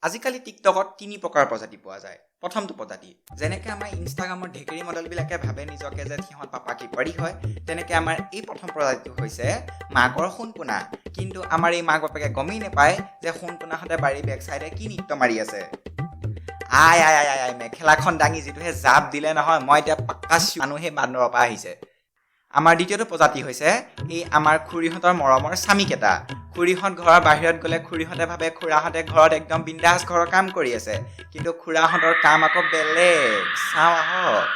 আজিকালি টিকটকত তিনি প্ৰকাৰৰ প্ৰজাতি পোৱা যায়। প্ৰথমটো প্ৰজাতি, যেনেকৈ আমাৰ ইনষ্টাগ্ৰামৰ ঢেকেৰী মডেলবিলাকে ভাবে নিজকে যে সিহঁত পাপা কি পৰী হয়, তেনেকৈ আমাৰ এই প্ৰথম প্ৰজাতিটো হৈছে মাকৰ সোণপোনা। কিন্তু আমাৰ এই মাক বাপেকে গমেই নাপায় যে সোণপোনাহঁতে বাৰীৰ বেক চাইডে কি নৃত্য মাৰি আছে। আই আই আই আই আই, মেখেলাখন দাঙি যিটোহে জাপ দিলে নহয়, মই এতিয়া পাক্কা মানুহ সেই বান্দৰৰ পৰা আহিছে। আমাৰ দ্বিতীয়টো প্ৰজাতি হৈছে এই আমাৰ খুৰীহঁতৰ মৰমৰ স্বামীকেইটা। খুৰীহঁত ঘৰৰ বাহিৰত গ'লে খুৰীহঁতে ভাবে খুৰাহঁতে ঘৰত একদম বিন্দাছ ঘৰৰ কাম কৰি আছে, কিন্তু খুৰাহঁতৰ কাম আকৌ বেলেগ। চাওঁ আহক।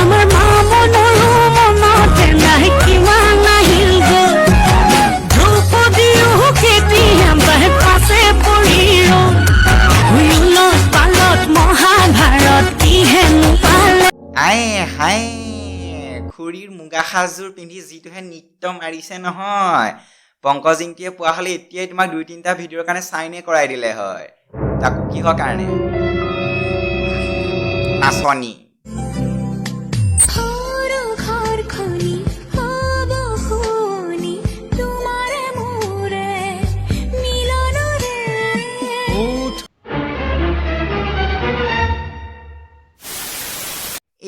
আমাৰ মা মনৰো মনতে নাই কিমান আহিল গ'ল। দ্ৰৌপদীও কেতিয়াবা পাছে পৰি ৰ'ল। উলত পালত মহাভাৰত কিহেনো পালে। আই হাই, খুৰীৰ মুগা সাজযোৰ পিন্ধি যিটোহে নৃত্য মাৰিছে নহয়, পংকজ ইংতিয়ে পোৱা হ'লে এতিয়াই তোমাক দুই তিনিটা ভিডিঅ'ৰ কাৰণে চাইনে কৰাই দিলে হয়। তাকো কিহৰ কাৰণে? নাচনী। সৰু ঘৰখনি হ'ব শুৱনি তোমাৰে মোৰে মিলনৰে।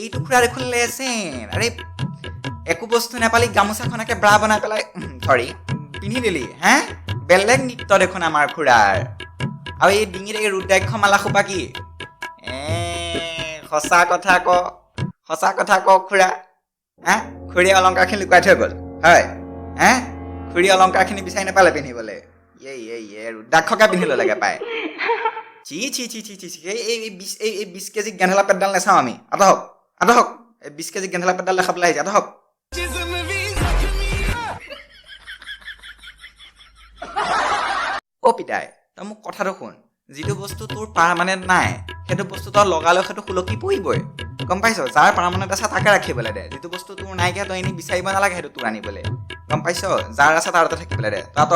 এইটো খুৰা দেখোন লেজেণ্ড। আৰে, একো বস্তু নাপালি গামোচাখনকে ব্ৰা বনাই পেলাই, চৰি, পিন্ধি দিলি হে, বেলেগ নৃত্য দেখোন আমাৰ খুৰাৰ। আৰু এই ডিঙিত এই ৰুদ্ৰাক্ষ মালা সোপা কি? এ সঁচা কথা ক, সঁচা কথা ক খুৰা, হা? খুৰীয়ে অলংকাৰখিনি লুকুৱাই থৈ গ'ল হয়, হে? খুৰীয়ে অলংকাৰখিনি বিচাৰি নাপালে পিন্ধিবলৈ, ইয়ে ইয়ে ইয়ে, ৰুদ্ৰাক্ষকে পিন্ধি ল'লেগে পায়। C C C C C C. এই 20 কেজি গেন্ধেলা পেটডাল নাচাওঁ আমি। আঁতহক, আঁতহক। এই 20 কেজি গেন্ধেলা পেটডাল দেখাবলৈ আহিছে, আঁতহক। অ' পিতাই, তই মোক কথাটো শুন। যিটো বস্তু তোৰ পাৰমানেণ্ট নাই, সেইটো বস্তু তই লগালেও সেইটো সুলকি পৰিবই, গম পাইছ? যাৰ পাৰমানেণ্ট আছে তাকে ৰাখিবলৈ দে। যিটো বস্তু তোৰ নাইকিয়া, তই এনেই বিচাৰিব নালাগে সেইটো তোৰ আনিবলৈ, গম পাইছ? যাৰ আছে তাৰ তাতে থাকিবলৈ দে। তই আঁত,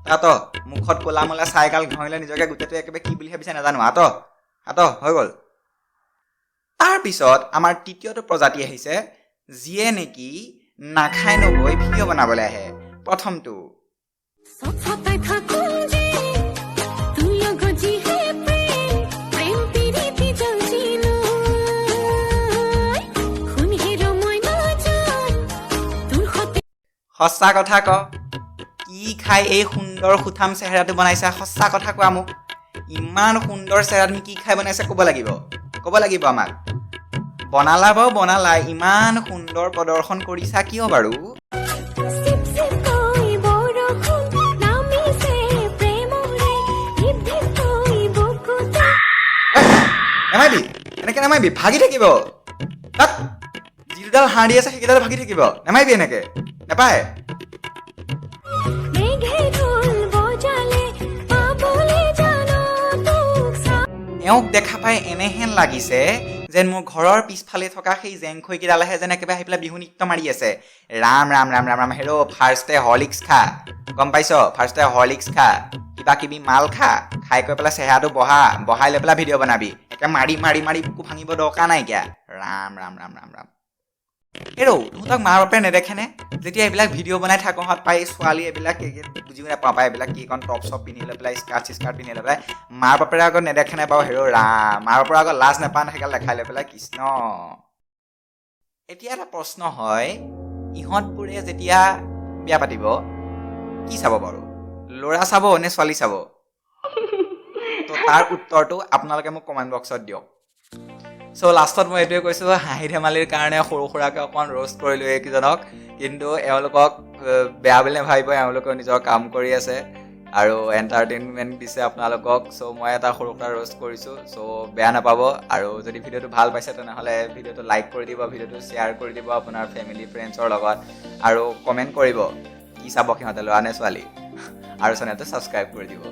তই আঁত। মুখত ক'লা মোলা চাইগাল ঘঁহিলে নিজকে গোটেইটো একেবাৰে কি বুলি ভাবিছে নাজানো। আঁত, আঁত, হৈ গ'ল। তাৰপিছত আমাৰ তৃতীয়টো প্ৰজাতি আহিছে, যিয়ে নেকি নাখাই নবৈ ভিডিঅ' বনাবলৈ আহে। প্ৰথমটো। ছটফটাই থাকো যে তোৰ লগত যিহে প্ৰেম, প্ৰেম পিৰীতি জ্বলিলো। শুন হিৰ, মই নাযাম তোৰ সতে। সঁচা কথা ক, কি খাই এই সুন্দৰ সুঠাম চেহেৰাটো বনাইছা? সঁচা কথা কোৱা মোক। ইমান সুন্দৰ চেহেৰা তুমি কি খাই বনাইছা ক'ব লাগিব, ক'ব লাগিব আমাক। বনালা বাৰু বনালা, ইমান সুন্দৰ প্ৰদৰ্শন কৰিছা কিয় বাৰু? চিপ চিপকৈ বৰষুণ নামিছে প্ৰেমৰে ঢিপ ঢিপকৈ বুকুতে। নেমাৰিবি এনেকে, নেমাৰিবি, ভাগি থাকিব। তাত যিডাল হাড়ি আছে সেইকেইডাল ভাগি থাকিব। নেমাৰিবি এনেকে, নেপায়। মেঘে ঢোল বজালে পাবলে জানো তোক। এওঁক দেখা পাই এনেহেন লাগিছে যেন মোৰ ঘৰৰ পিছফালে থকা সেই জেংখৈকেইডালেহে যেন একেবাৰে আহি পেলাই বিহু নৃত্য মাৰি আছে। ৰাম ৰাম ৰাম ৰাম ৰাম। হেৰ', ফাৰ্ষ্টে হৰলিক্স খা, গম পাইছ? ফাৰ্ষ্টে হৰলিক্স খা, কিবা কিবি মাল খা, খাই কৈ পেলাই চেহেৰাটো বহা, বহাই লৈ পেলাই ভিডিঅ' বনাবি। একে মাৰি মাৰি মাৰি বুকু ভাঙিব দৰকাৰ নাইকিয়া। ৰাম ৰাম ৰাম ৰাম ৰাম। হেৰৌ, তহঁতক মা বাপে নেদেখেনে যেতিয়া এইবিলাক ভিডিঅ' বনাই থাকোঁহঁত পাই? ছোৱালী এইবিলাক বুজিও নাপাওঁ পাই, এইবিলাক কি কণ টপ চপ পিন্ধি লৈ পেলাই, স্কাৰ্ট চিস্কাৰ্ট পিন্ধি লৈ পেলাই, মাৰ বাপেৰে আগত নেদেখেনে বাৰু? হেৰৌ ৰাম, মাৰ বাপেৰ আগত লাজ নাপাওঁ সেইগাল দেখাই লৈ পেলাই? কৃষ্ণ। এতিয়া এটা প্ৰশ্ন হয়, ইহঁতবোৰে যেতিয়া বিয়া পাতিব কি চাব বাৰু? ল'ৰা চাব নে ছোৱালী চাব? তো তাৰ উত্তৰটো আপোনালোকে মোক কমেণ্ট বক্সত দিয়ক। চ' লাষ্টত মই এইটোৱে কৈছোঁ, হাঁহি ধেমালিৰ কাৰণে সৰু সুৰাকৈ অকণমান ৰ'ষ্ট কৰিলোঁ এইকেইজনক, কিন্তু এওঁলোকক বেয়া বুলি নাভাবিব। এওঁলোকেও নিজৰ কাম কৰি আছে আৰু এণ্টাৰটেইনমেণ্ট দিছে আপোনালোকক। চ' মই এটা সৰু সুৰা ৰ'ষ্ট কৰিছোঁ, চ' বেয়া নাপাব। আৰু যদি ভিডিঅ'টো ভাল পাইছে, তেনেহ'লে ভিডিঅ'টো লাইক কৰি দিব, ভিডিঅ'টো শ্বেয়াৰ কৰি দিব আপোনাৰ ফেমিলি ফ্ৰেণ্ডছৰ লগত আৰু কমেণ্ট কৰিব কি চাব সিহঁতে, ল'ৰা নে ছোৱালী, আৰু চেনেলটো ছাবস্ক্ৰাইব কৰি দিব।